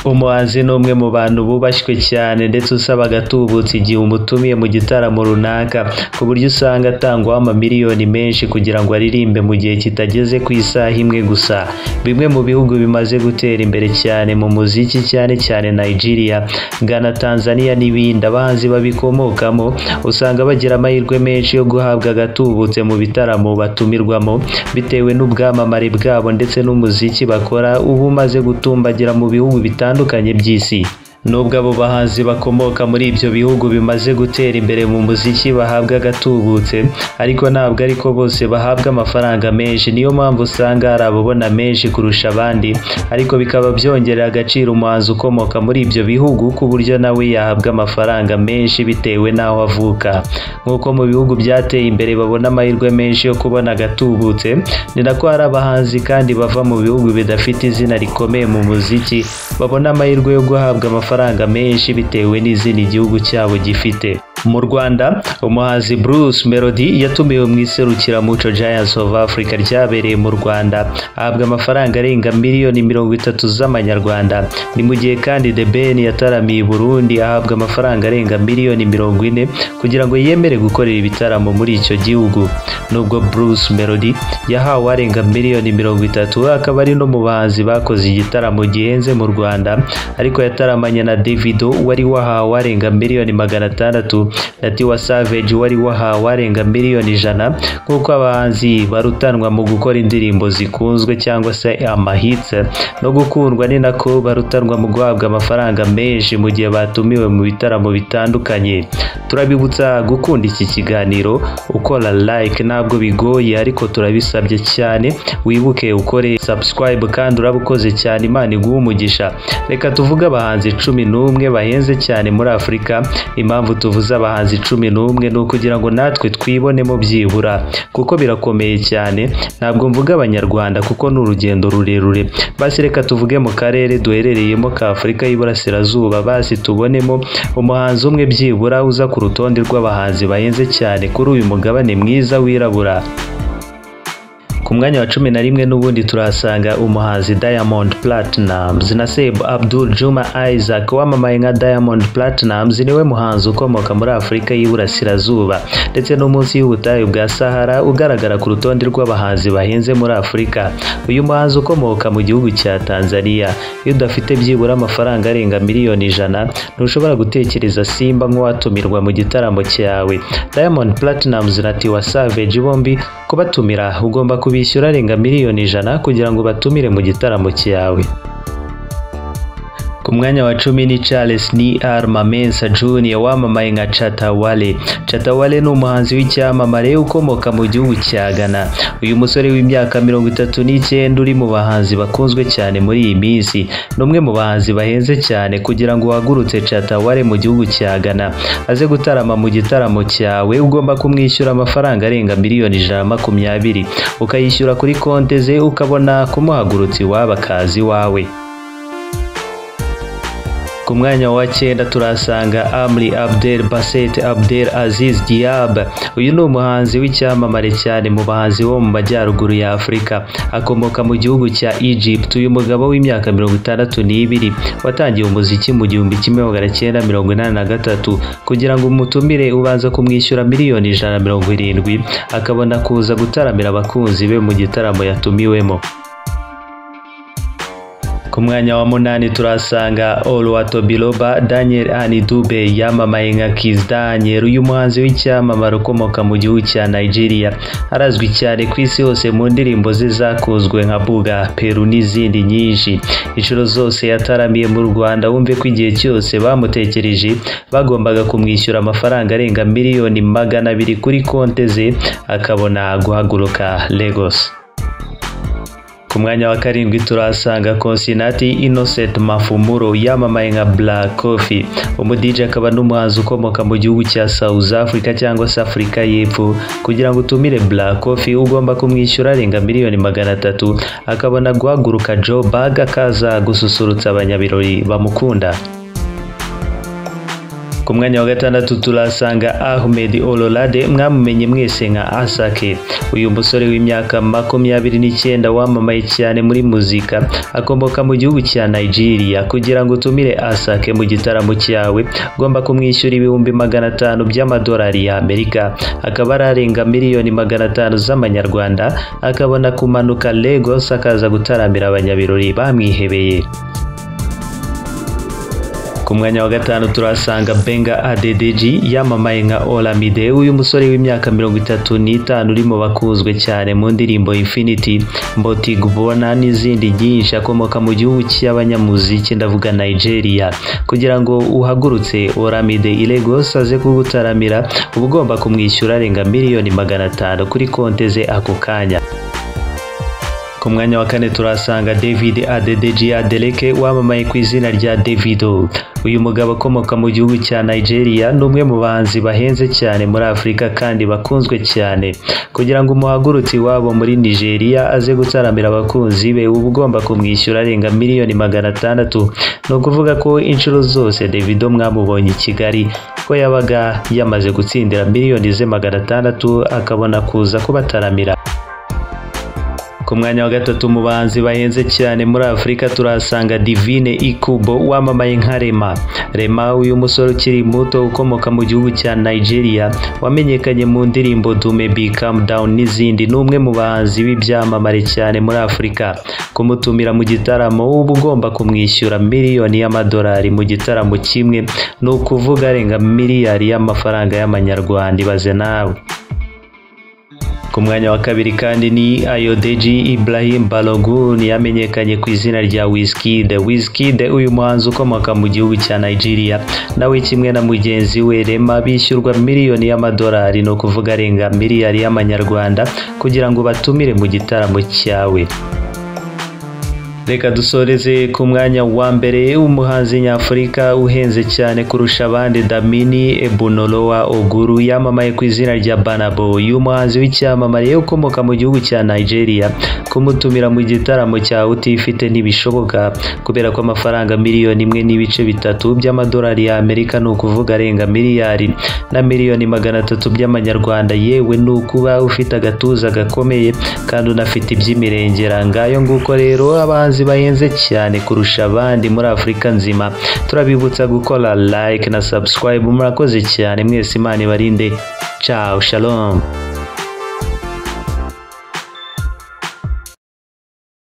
Umuhanzi ni umwe mu bantu bubashywe cyane ndetse usaba agatubutse igihe umutumiye mu gitaramo runaka, ku buryo usanga atangwaho amamiliyoni menshi kugira ngo aririmbe mu gihe kitageze ku isaha imwe gusa. Bimwe mu bihugu bimaze gutera imbere cyane mu muziki, cyane cyane Nigeria, Ghana, Tanzania n'ibindi, abahanzi babikomokamo usanga bagira amahirwe menshi yo guhabwa agatubutse mu bitaramo batumirwamo, bitewe n'ubwamamare bwabo ndetse n'umuziki bakora uba umaze gutumbagira mu bihugu bitandukanye by'isi. Nubwo abo bahanzi bakomoka muri ibyo bihugu bimaze gutera imbere mu muziki bahabwa agatubutse, ariko ntabwo ariko bose bahabwa amafaranga menshi. Niyo mpamvu usanga hari ababona menshi kurusha abandi, ariko bikaba byongerera agaciro umuhanzi ukomoka muri ibyo bihugu, ku buryo nawe yahabwa amafaranga menshi bitewe n'aho avuka. Nk'uko mu bihugu byateye imbere babona amahirwe menshi yo kubona agatubutse, ni nako hari abahanzi kandi bava mu bihugu bidafite izina rikomeye mu muziki babona amahirwe yo guhabwa amafaranga menshi bitewe n'izina igihugu cyabo gifite. Mu Rwanda, umuhanzi Bruce Melody yatumiwe mu iserukiramuco Giants of Africa ryabereye mu Rwanda, ahabwa amafaranga arenga miliyoni 30 z'amanyarwanda. Ni mu gihe kandi The Ben yataramiye i Burundi, ahabwa amafaranga arenga miliyoni 40 kugira ngo yemere gukorera ibitaramo muri icyo gihugu. Nubwo Bruce Melody yahawe arenga miliyoni 30, akaba ari no mu bahanzi bakoze igitaramo gihenze mu Rwanda, ariko yataramanye na Davido wari wahawe arenga miliyoni 600 na Tiwa Savage wari wahawe arenga miliyoni 100. Nk'uko abahanzi barutanwa mu gukora indirimbo zikunzwe cyangwa se amahits no gukundwa, ni nako barutanwa mu guhabwa amafaranga menshi mu gihe batumiwe mu bitaramo bitandukanye. Turabibutsa gukunda iki kiganiro ukora like, ntabwo bigoye ariko turabisabye cyane. Wibuke ukore subscribe kandi uraba ukoze cyane, Imana iguhe umugisha. Reka tuvuge abahanzi 11 bahenze cyane muri Afurika. Impamvu tuvuze abahanzi 11 ni ukugira ngo natwe twibonemo byibura, kuko birakomeye cyane. Ntabwo mvuga abanyarwanda kuko ni urugendo rurerure. Basi reka tuvuge mu karere duherereyemo ka Afurika y'Iburasirazuba, basi tubonemo umuhanzi umwe byibura uza ku rutonde rw'abahanzi bahenze cyane kuri uyu mugabane mwiza wirabura. Ku mwanya wa 11 n'ubundi turahasanga umuhanzi Diamond Platnumz. Naseeb Abdul Juma Isaac wamamaye nka Diamond Platnumz niwe muhanzi ukomoka muri Afurika y'Iburasirazuba ndetse no munsi y'ubutayu bwa Sahara ugaragara ku rutonde rw'abahanzi bahenze muri Afurika. Uyu muhanzi ukomoka mu gihugu cya Tanzania, iyo udafite byibura amafaranga arenga miliyoni 100 ntushobora gutekereza Simba nk'uwatumirwa mu gitaramo cyawe. Diamond Platnumz na Tiwa Savage bombi kubatumira ugomba kubishyura arenga miliyoni 100 kugira ngo batumire mu gitaramo cyawe. Ku mwanya wa 10 ni Charles Nii Armah Mensah Jr wamamaye nka Shatta Wale. Shatta Wale ni umuhanzi w'icyamamare ukomoka mu gihugu cya Ghana. Uyu musore w'imyaka 39 uri mu bahanzi bakunzwe cyane muri iyi minsi, ni umwe mu bahanzi bahenze cyane. Kugira ngo uhagurutse Shatta Wale mu gihugu cya Ghana aze gutarama mu gitaramo cyawe, ugomba kumwishyura amafaranga arenga miliyoni 120, ukayishyura kuri konte ze, ukabona kumuhagurutsa iwabo akaza iwawe. Ku mwanya wa cyenda turahasanga Amri Abdel Basset Abdel Aziz Diab. Uyu ni umuhanzi w'icyamamare cyane mu bahanzi bo mu majyaruguru ya Afurika, akomoka mu gihugu cya Egypt. Uyu mugabo w'imyaka 62 watangiye umuziki mu 1983, kugira ngo umutumire ubanza kumwishyura miliyoni 170, akabona kuza gutaramira abakunzi be mu gitaramo yatumiwemo. Ku mwanya wa munani turasanga Oluwatobiloba Daniel Anidugbe yamamaye nka Kizz Daniel. Uyu muhanzi w'icyamamare ukomoka mu gihugu cya Nigeria arazwi cyane ku isi hose mu ndirimbo ze zakunzwe nka Buga, Peru n'izindi nyinshi. Inshuro zose yataramiye mu Rwanda, wumve ko igihe cyose bamutekereje bagombaga kumwishyura amafaranga arenga miliyoni 200 kuri konte ze, akabona guhaguruka Lagos. Ku mwanya wa karindwi turahasanga Nkosinathi Innocent Maphumulo yamamaye nka Black Coffee, umu DJ akaba n'umuhanzi ukomoka mu gihugu cya South Africa cyangwa se Afurika y'Epfo. Kugira ngo utumire Black Coffee ugomba kumwishyura arenga miliyoni 300, akabona guhaguruka Joburg akaza gususurutsa abanyabirori bamukunda. Ku mwanya wa gatandatu turasanga Ahmed Ololade, mwamumenye mwese nka Asake. Uyu musore w'imyaka 29 wamamaye cyane muri muzika, akomoka mu gihugu cya Nigeria. Kugira ngo utumire Asake mu gitaramo cyawe, ugomba kumwishyura 500,000 by'amadolari y'Amerika, akaba ararenga miliyoni 500 z'amanyarwanda, akabona kumanuka Lagos akaza gutaramira abanyabirori bamwihebeye. Ku mwanya wa gatanu turasanga Benga Adedeji, yamamaye nka Olamide. Uyu musore w'imyaka 35 uri mu bakunzwe cyane mu ndirimbo Infinity, Mbotigbona n'izindi nyinshi, akomoka mu gihugu cy'abanyamuziki, ndavuga Nigeria. Kugira ngo uhagurutse Olamide i Lagos aze kugutaramira, uba ugomba kumwishyura arenga miliyoni 500 kuri konte ze ako kanya. Ku mwanya wa kane turasanga David Adedeji Adeleke, wamamaye ku izina rya Davido. Uyu mugabo akomoka mu gihugu cya Nigeria, ni umwe mu bahanzi bahenze cyane muri Afurika kandi bakunzwe cyane. Kugira ngo umuhagurutse iwabo muri Nigeria aze gutaramira abakunzi be, uba ugomba kumwishyura arenga miliyoni 600. Ni ukuvuga ko inshuro zose Davido mwamubonye i Kigali ko yabaga yamaze gutsindira miliyoni ze 600, akabona kuza kubataramira. Ku mwanya wa gatatu mu bahanzi bahenze cyane muri Afurika turasanga Divine Ikubo, wamamaye nka Rema. Rema, uyu musore ukiri muto ukomoka mu gihugu cya Nigeria, wamenyekanye mu ndirimbo Dumebi, Calm Down n'izindi, ni umwe mu bahanzi b'ibyamamare cyane muri Afurika. Kumutumira mu gitaramo uba ugomba kumwishyura miliyoni y'amadolari mu gitaramo kimwe, ni ukuvuga arenga miliyari y'amafaranga y'amanyarwanda, ibaze nawe. Ku mwanya wa kabiri kandi ni Ayodeji Ibrahim Balogun, yamenyekanye ku izina rya Wizkid. Wizkid, uyu muhanzi ukomoka mu gihugu cya Nigeria, nawe kimwe na mugenzi we Rema bishyurwa miliyoni y'amadolari, ni ukuvuga arenga miliyari y'amanyarwanda, kugira ngo batumire mu gitaramo cyawe. Reka dusoreze ku mwanya wa mbere umuhanzi nyafurika uhenze cyane kurusha abandi, Damini Ebunolowa Oguru, yamamaye ku izina rya Burna Boy. Uyu muhanzi w'icyamamare ukomoka mu gihugu cya Nigeria, kumutumira mu gitaramo cyawe utifite ntibishoboka, kubera ko amafaranga miliyoni 1.3 by'amadolari y'Amerika, ni ukuvuga arenga miliyari na miliyoni 300 by'amanyarwanda, yewe ni ukuba ufite agatuza gakomeye kandi unafite iby'imirengera. Ngayo nguko rero abahanzi bahenze cyane kurusha abandi muri Afurika nzima. Turabibutsa gukora like na subscribe. Murakoze cyane mwese, Imana ibarinde. Ciao, shalom.